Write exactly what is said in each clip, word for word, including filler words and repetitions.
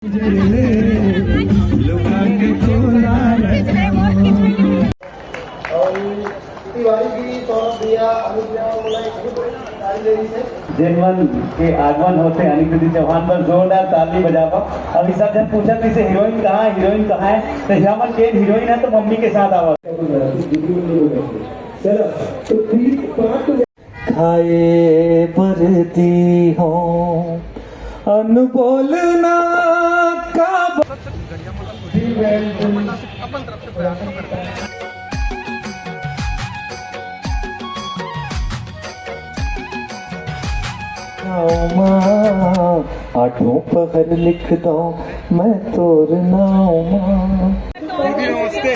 और तिवारी जी, सौरभ भैया, अनुज भैया, बोला, एक बहुत बड़ी ताली दे रही है। जेन मन के आगमन होथे अनिल दीदी चौहान बर जोरदार ताली बजावा। अब इस जन पूछा कि से हीरोइन कहाँ है, हीरोइन कहाँ है, तो हमन के हीरोइन है तो मम्मी के साथ आवा। चलो, तो तीन पार्ट खाए बर दी हो अनबोल ना का। आठों पहर लिख दो मैं तोर नाव मा। दीदी नमस्ते।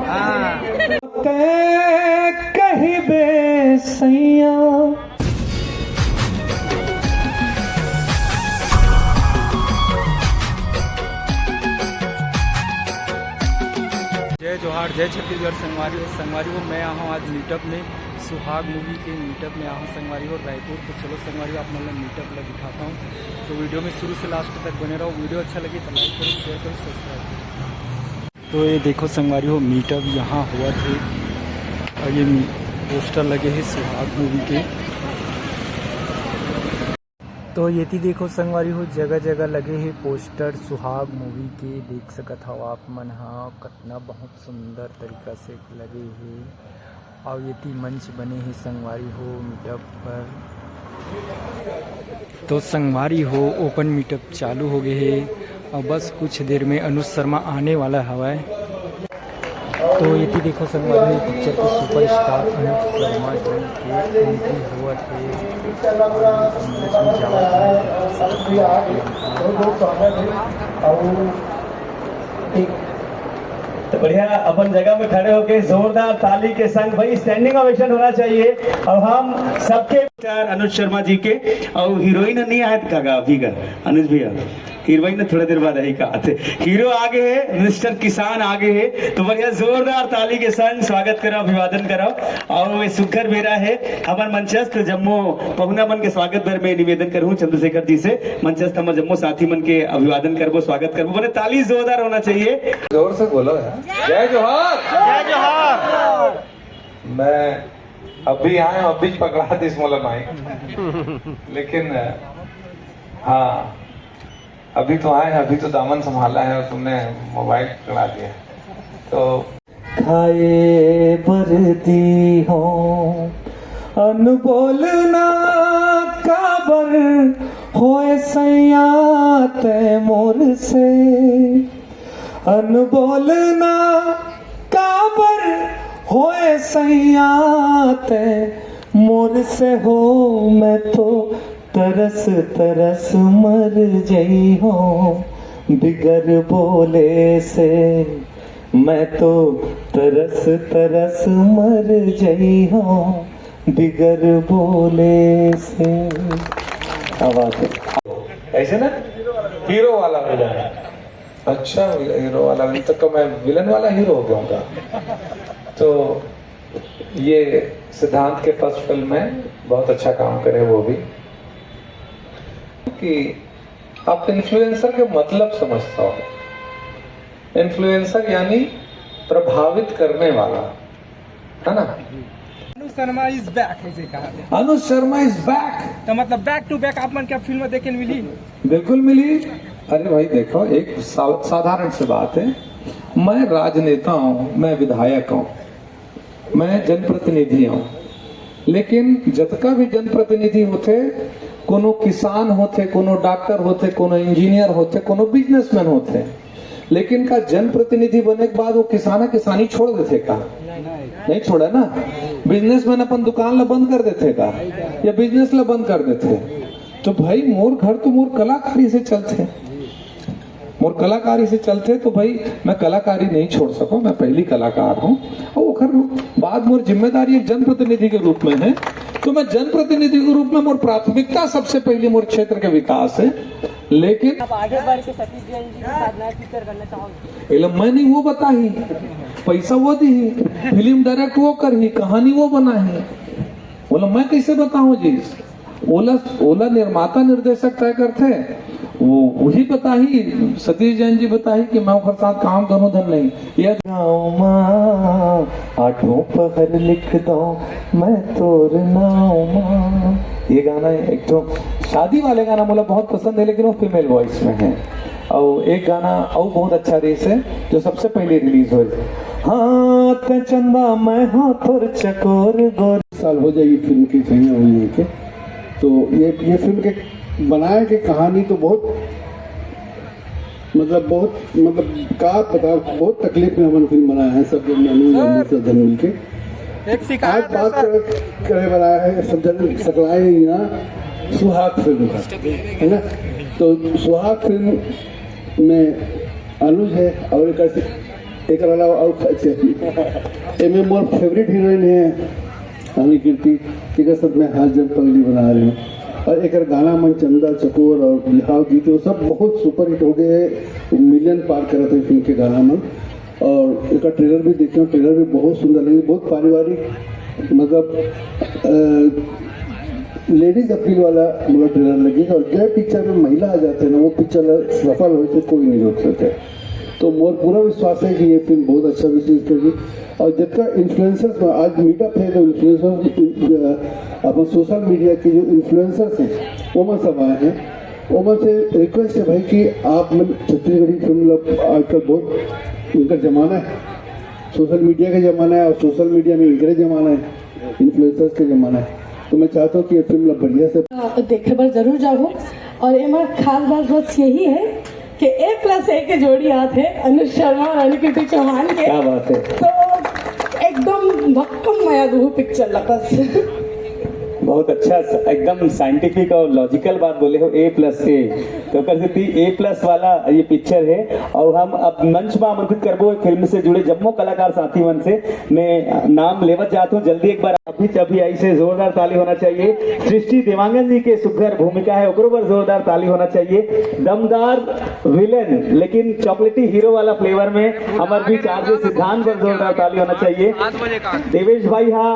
हाँ। तैं कहिबे सैया। जय जोहार, जय छत्तीसगढ़ संगवारी हो। संगवारी हो, मैं आया हूँ आज मीटअप में, सुहाग मूवी के मीटअप में आया हूँ संगवारी हो रायपुर। तो चलो संगवारी हो, आप मन ला मीटअप ला दिखाता हूँ। तो वीडियो में शुरू से लास्ट तक बने रहो। वीडियो अच्छा लगे तो लाइक करो, शेयर करो, सब्सक्राइब करो। तो ये देखो संगवारी हो, मीटअप यहाँ होवत हे और ये मी-, पोस्टर लगे हे सुहाग मूवी के। तो येती देखो संगवारी हो, जगह जगह लगे हे पोस्टर सुहाग मूवी के। देख सकत हव आप मन ह, कतना बहुत सुंदर तरीका से लगे हे। अउ येती मंच बने हे संगवारी हो मीटअप पर। तो संगवारी हो, ओपन मीटअप चालू हो गए हे अउ बस कुछ देर में अनुज शर्मा आने वाला हवय। तो येती देखो संगवारी हो, पिक्चर के सुपरस्टार अनुज शर्मा जी के एंट्री होवत हे। अउ मंच में जावत हे। तो बढ़िया, अपन जगह में खड़े होके जोरदार ताली के संग, भाई, स्टैंडिंग ओवेशन होना चाहिए। अब हम सबके स्टार अनुज शर्मा जी के, और हीरोइन नहीं आए का, का अभी का अनुज भैया, हीरोइन थोड़ा देर बाद आई का आते, हीरो आगे है, मिस्टर किसान आगे है। तो बढ़िया जोरदार ताली के संग स्वागत करो, अभिवादन करो। और वे सुघर बेरा है, हमर मंचस्थ जम्मो पहुना मन के स्वागत बर मैं निवेदन करूँ चंद्रशेखर जी से, मंचस्थ हमर जम्मो साथी मन के अभिवादन करबो, स्वागत करबो। बोले ताली जोरदार होना चाहिए। जोर से बोलो यार। जय जोहार। जय जोहार। मैं अभी आया हूँ, अभी पकड़ा दिस मोला माइक। लेकिन हाँ, अभी तो आए हैं, अभी तो दामन संभाला है और तुमने मोबाइल पकड़ा दिया। तो खाए बर दी हो अनबोल ना काबर होए सैया तैं मोर से। अनबोल ना काबर होए सैया तैं मोर से हो। मैं तो तरस तरस मर जई हो बिगर बोले से। मैं तो तरस तरस मर जई हो बिगर बोले से। क्या बात है। ऐसे ना, हीरो वाला विलन। अच्छा, हीरो वाला विलन, तो, तो मैं विलन वाला हीरो हो गया हूँ क्या? तो ये सिद्धांत के फर्स्ट फिल्म में बहुत अच्छा काम करे वो भी। कि आप इन्फ्लुएंसर के मतलब समझता हो। इन्फ्लुएंसर यानी प्रभावित करने वाला, है ना? अनुज शर्मा is back, ऐसे कहा थे। Anuj Sharma is back। तो मतलब बैक टू बैक आप मन के फिल्म देखे मिली? बिल्कुल मिली। अरे भाई देखो, एक सा-, साधारण सी बात है। मैं राजनेता हूँ, मैं विधायक हूँ, मैं जनप्रतिनिधि हूँ, लेकिन जतका भी जनप्रतिनिधि होथे, कोनो किसान होथे, कोनो डॉक्टर होथे, कोनो इंजीनियर होथे, कोनो बिजनेसमैन होथे, लेकिन का जनप्रतिनिधि बने के बाद वो किसाना किसानी छोड़ देथे का? नहीं छोड़ा ना। बिजनेसमैन अपन दुकान ला बंद कर देथे का, या बिजनेस ला बंद कर देथे? तो भाई मोर घर तो मोर कलाकारी से चलथे। मोर कलाकारी से चलथे, तो भाई मैं कलाकारी नहीं छोड़ सकूं, मैं पहली कलाकार हूं। और ओकर बाद मोर जिम्मेदारी एक जनप्रतिनिधि के रूप में है, तो मैं जनप्रतिनिधि के रूप में मोर प्राथमिकता सबसे पहली मोर क्षेत्र के विकास है। लेकिन आप आगे बढ़ के सतीश जैन जी के साथ नया पिक्चर करना चाहोगे? एला मैं नहीं, वो बताही, पैसा वो दीही, फिल्म डायरेक्ट वो करही, कहानी वो बनाही, बोला मैं कैसे बताऊं जी? ओला, ओला निर्माता निर्देशक तय करथे, वो वही बताही, सतीश जैन जी बताही कि मैं ओकर साथ काम करूं धन नहीं। ये गाँव मा आठों पहर लिख दो, मैं तोर नाव मा। ये गाना एक तो शादी वाले गाना मोला बहुत पसंद है, लेकिन वो फीमेल वॉइस में है। और एक गाना और बहुत अच्छा रिहिस है, जो सबसे पहले रिलीज होइस, हाँ, ते चंदा मैं हाँ तोर चकोर गोर। साल हो जाएगी फिल्म की सैया होने के। तो ये, ये फिल्म के बनाए के कहानी तो बहुत, मतलब, बहुत, मतलब, का बताओ, बहुत तकलीफ में हमन फिल्म बनाए हैं सब जन, अनु, अनु, सब जन मिलके। एक शिकायत आज है बात सर। करे, करे वाला है सब जन सकलाए हैं यहाँ सुहाग फिल्म का, है ना? तो सुहाग फिल्म में अनुज है और एक ऐसे, एक अलावा और का चाहिए। एमे मोर फेवरेट हीरोइन है रानी कीर्ति, जेकर साथ मैं हाथ जन पगली बना रहे हूँ। और एक गाना मन चंदा चकोर और बिहाव गीत, वो सब बहुत सुपरहिट हो गए हैं, मिलियन पार करत है फिल्म के गाना मन। और एक ट्रेलर भी देखे हूँ, ट्रेलर भी बहुत सुंदर लगे, बहुत पारिवारिक, मतलब, लेडीज अपील वाला मतलब ट्रेलर लगे। और जो पिक्चर में महिला आ जाते हैं ना, वो पिक्चर सफल हो से कोई नहीं रोक सकते। तो मोर पूरा विश्वास है कि ये फिल्म बहुत अच्छा विशेष करगी। और जितना इन्फ्लुएंसर्स में आज मीटअप है, तो इन्फ्लुएंसर्स, अपन सोशल मीडिया के जो इन्फ्लुएंसर्स हैं, वो मन सब आए हैं। वो मन से रिक्वेस्ट है भाई कि आप मन छत्तीसगढ़ी फिल्म लो, आजकल बहुत इनका जमाना है, सोशल मीडिया का जमाना है और सोशल मीडिया में इनका जमाना है, इन्फ्लुएंसर्स का जमाना है। तो मैं चाहता हूँ कि ये फिल्म ला बढ़िया से देखे बर जरूर जाहू। और एमा खास बात बस यही है कि ए प्लस ए के जोड़ी आत है अनुज शर्मा और अनुकृति चौहान के। क्या बात है। तो एकदम भक्कम मया दुहू पिक्चर ला बस। बहुत अच्छा, एकदम साइंटिफिक और लॉजिकल बात बोले हो, ए प्लस ए। तो कर सकती ए प्लस वाला ये पिक्चर है। और हम अब मंच में आमंत्रित करबो फिल्म से जुड़े जम्मो कलाकार साथी मन से। मैं नाम लेवत जात हूँ, जल्दी एक बार अभी अभी आई से जोरदार ताली होना चाहिए। सृष्टि देवांगन जी के सुघर भूमिका है, ओकरो बर जोरदार ताली होना चाहिए। दमदार विलेन, लेकिन चॉकलेटी हीरो वाला फ्लेवर में हमर बीच आरजे सिद्धांत बर जोरदार ताली होना चाहिए। देवेश भाई हा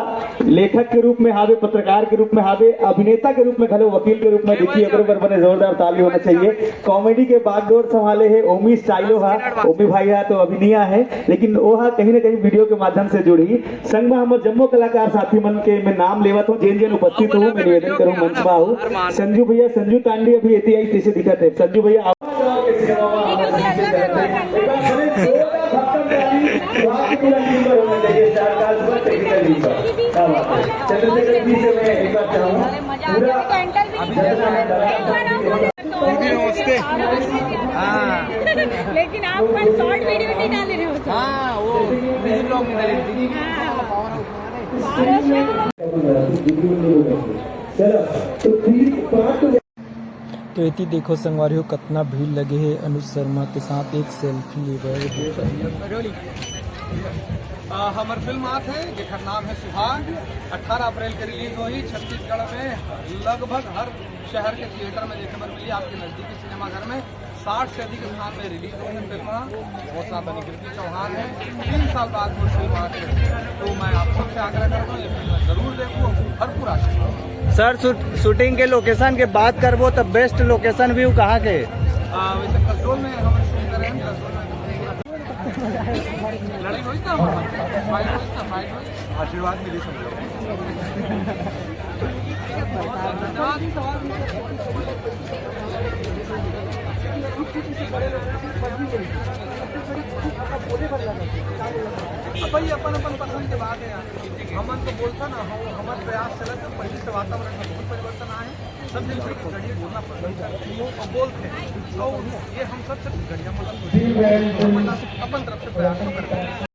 लेखक के रूप में हावे, पत्रकार के रूप में हावे, अभिनेता के रूप में घलो, वकील के रूप में दिखी, ओकरो बर बने जोरदार ताली होना चाहिए। कॉमेडी के बागडोर संभाले है ओमी स्टाइलो हा, ओमी भाई हा तो अभी नहीं आए हैं, लेकिन वो हा कहीं ना कहीं वीडियो के माध्यम से जुड़ी। संग में हमर जम्मो कलाकार साथी मन के मैं नाम लेवत हूँ, जेन जेन उपस्थित हूँ, मैं निवेदन करूँ मंच में आऊ। संजू भैया, संजू तांडी अभी एती आई, तैसे दिखत है। संजू भैया, आओ। चंद्रशेखर जी से मैं एक बार चाहूँ, पूरा लेकिन आप पर शॉर्ट वीडियो नहीं डाले रहे हो तो। हाँ, वो म्यूजिक ब्लॉग में डाले थे। हाँ। तो एती देखो संगवारी हो, कतना भीड़ लगे हे अनुज शर्मा के साथ एक सेल्फी लेबर। आ, हमर फिल्म आत है जेकर नाम है सुहाग, अठारह अप्रैल के रिलीज होही। छत्तीसगढ़ में लगभग हर शहर के थिएटर में देखे बर मिली, आपके नजदीकी सिनेमाघर में। साठ से अधिक स्थान में रिलीज होही फिल्म। बहुत साथ अनुकृति चौहान है, तीन साल बाद वो फिल्म आ रही है, तो मैं आप सबसे आग्रह करता हूँ ये फिल्म जरूर देखो, भरपूर आशीर्वाद। सर, शूट-, शूटिंग के लोकेशन के बात करबो तो बेस्ट लोकेशन व्यू कहाँ के? आ, वैसे कसडोल में हम शूट कर रहे हैं, कसडोल में। लड़ाई हुई था, फाइट हुई था, फाइट हुई। आशीर्वाद मिली सब लोग। अब भाई अपन अपन पसंद के बात है यार, हमन तो बोलता ना, हम हमारे प्रयास चलत है, पहले से वातावरण में बहुत परिवर्तन आए, सब जन से घड़ी बोलना पड़ता है और बोलते हैं, और ये हम सब से घड़िया मतलब अपन तरफ से प्रयास तो करते हैं।